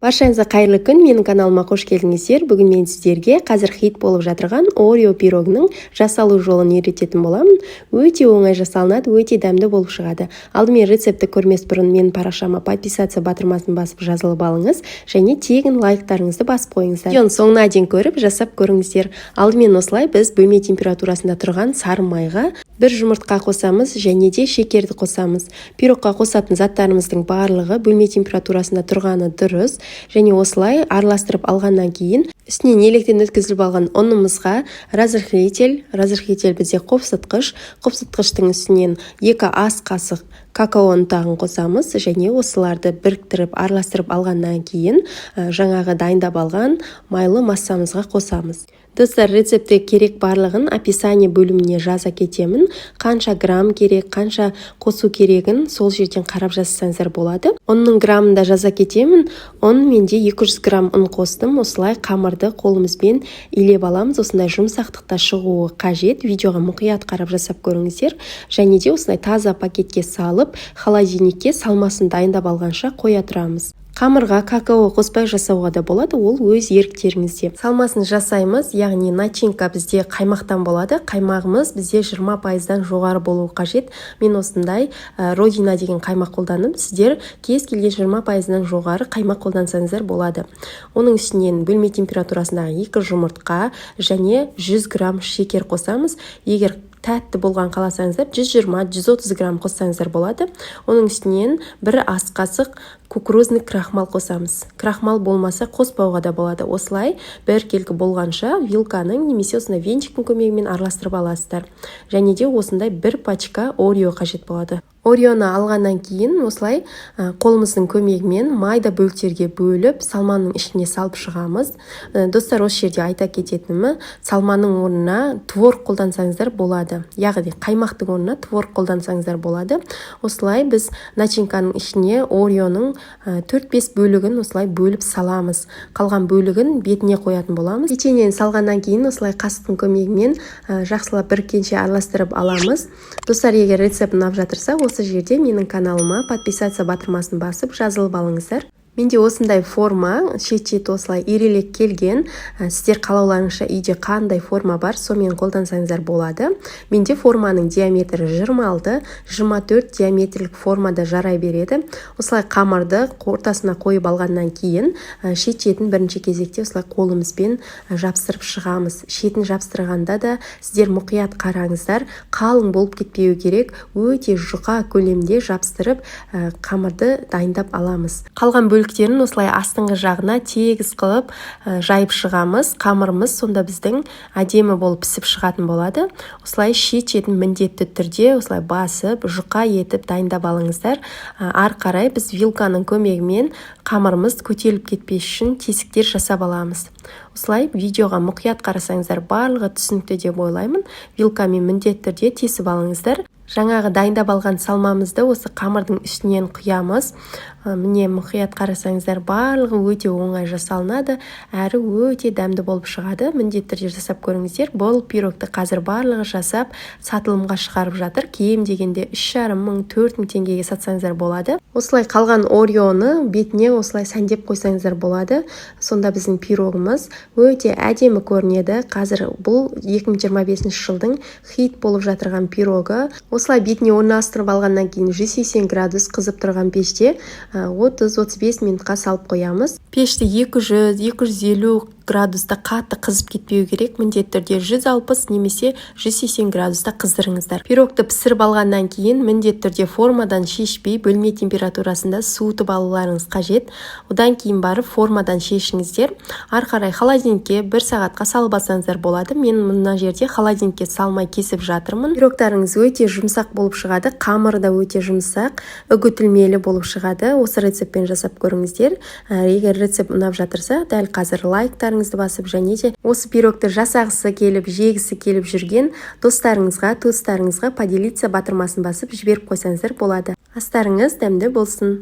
Баршаңызға қайырлы күн! Менің каналыма қош келдіңіздер! Бүгін мен сіздерге қазір хит болып жатырған Орео пирогының жасалу жолын үйрететін боламын. Өте оңай жасалынады, өте дәмді болып шығады. Алдымен рецептті көрмес бұрын менің парақшама подписаться батырмасын басып, жазылып алыңыз және тегін лайктарыңызды басып қойыңыздар. Видеоның соңына дейін көріп, жасап көріңіздер. Алдымен осылай біз бөлме температурасында тұрған сары майға бір жұмыртқа қосамыз және де шекерді қосамыз. Пирогқа қосатын заттарымыздың барлығы бөлме температурасында тұрғаны дұрыс. Және осылай араластырып алғаннан кейін үстінен електен өткізіліп алған ұнымызға разрыхлитель, разрыхлитель бізде қопсытқыш, қопсытқыштың үстінен 2 ас қасық какао ұнтағын қосамыз және осыларды біріктіріп, араластырып алғаннан кейін жаңағы дайындап алған майлы массамызға қосамыз. Достар, рецептте керек барлығын описание бөліміне жаза кетемін. Қанша грамм керек, қанша қосу керегін сол жерден қарап жазсаңыздар болады. Ұнның граммын да жаза кетемін. Ұн менде 200 грамм ұн қостым. Осылай қамырды қолымызбен илеп аламыз. Осындай жұмсақтықта шығуы қажет. Видеоға мұқият қарап жасап көріңіздер. Және де осындай таза пакетке салып, холодильникке салмасын дайындап алғанша қоя тұрамыз. Қамырға какао қоспай жасауға да болады, ол өз еріктеріңізде. Салмасын жасаймыз, яғни начинка бізде қаймақтан болады. Қаймағымыз бізде 20%-дан жоғары болуы қажет. Мен осындай Родина деген қаймақ қолдандым. Сіздер кез келген 20%-дан жоғары қаймақ қолдансаңыздар болады. Оның үстінен бөлме температурасындағы екі жұмыртқа және 100 грамм шекер қосамыз. Егер тәтті болған қаласаңыздар, 120-130 грамм қоссаңыздар болады. Оның үстінен 1 ас қасық кукурузный крахмал қосамыз. Крахмал болмаса, қоспауға да болады. Осылай біркелкі болғанша вилканың немесе осындай венчиктің көмегімен араластырып аласыздар. Және де осындай бір пачка Орео қажет болады. Ореоны алғаннан кейін осылай қолымыздың көмегімен майда бөліктерге бөліп, салманың ішіне салып шығамыз. Достар, осы жерде айта кететінім, салманың орнына творог қолдансаңыздар болады, яғни қаймақтың орнына творог қолдансаңыздар болады. Осылай біз начинканың ішіне Ореоның 4-5 бөлігін осылай бөліп саламыз. Қалған бөлігін бетіне қоятын боламыз. Печеньені салғаннан кейін осылай қасықтың көмегімен жақсылап біріккенше араластырып аламыз. Достар, егер рецепт ұнап жатырса, осы жерде менің каналыма подписаться батырмасын басып, жазылып алыңыздар. Менде осындай форма, шет шеті осылай ирелек келген. Сіздер қалауларыңызша үйде қандай форма бар, сонымен қолдансаңыздар болады. Менде форманың диаметрі 26, 24 диаметрлік формада жарай береді. Осылай қамырды ортасына қойып алғаннан кейін шет шетін бірінші кезекте осылай қолымызбен жабыстырып шығамыз. Шетін жабыстырғанда да сіздер мұқият қараңыздар, қалың болып кетпеуі керек. Өте жұқа көлемде жабыстырып, қамырды дайындап аламыз. Қалған бөліктерін осылай астыңғы жағына тегіс қылып жайып шығамыз. Қамырымыз сонда біздің әдемі болып пісіп шығатын болады. Осылай шет шетін міндетті түрде осылай басып, жұқа етіп дайындап алыңыздар. Ары қарай біз вилканың көмегімен қамырымыз көтеріліп кетпес үшін тесіктер жасап аламыз. Осылай видеоға мұқият қарасаңыздар, барлығы түсінікті деп ойлаймын. Вилкамен міндетті түрде тесіп алыңыздар. Жаңағы дайындап алған салмамызды осы қамырдың үстінен құямыз. Міне, мұқият қарасаңыздар, барлығы өте оңай жасалынады әрі өте дәмді болып шығады. Міндетті түрде жасап көріңіздер. Бұл пирогты қазір барлығы жасап, сатылымға шығарып жатыр. Кем дегенде 3500, 4000 теңгеге сатсаңыздар болады. Осылай қалған Ореоны бетіне осылай сәндеп қойсаңыздар болады. Сонда біздің пирогымыз өте әдемі көрінеді. Қазір бұл 2025 жылдың хит болып жатырған пирогы. Осылай бетіне орналастырып алғаннан кейін 180 градус қызып тұрған пеште 30-35 минутқа салып қоямыз. Пешті 200-250 градуста, қатты қызып кетпеу керек. Міндетті түрде 160 немесе 180 градуста қыздырыңыздар. Пирогты пісіріп алғаннан кейін міндетті түрде формадан шешпей, бөлме температурасында суытып алуларыңыз қажет. Одан кейін барып формадан шешіңіздер. Ары қарай холодильникке бір сағатқа салып алсаңыздар болады. Мен мына жерде холодильникке салмай кесіп жатырмын. Пирогтарыңыз өте жұмсақ болып шығады, қамыры да өте жұмсақ, үгітілмелі болып шығады. Осы рецептпен жасап көріңіздер. Егер рецепт ұнап жатырса, дәл қазір лайктарыңызды басып және де осы пирогты жасағысы келіп, жегісі келіп жүрген достарыңызға, туыстарыңызға поделиться батырмасын басып, жіберіп қойсаңыздар болады. Астарыңыз дәмді болсын!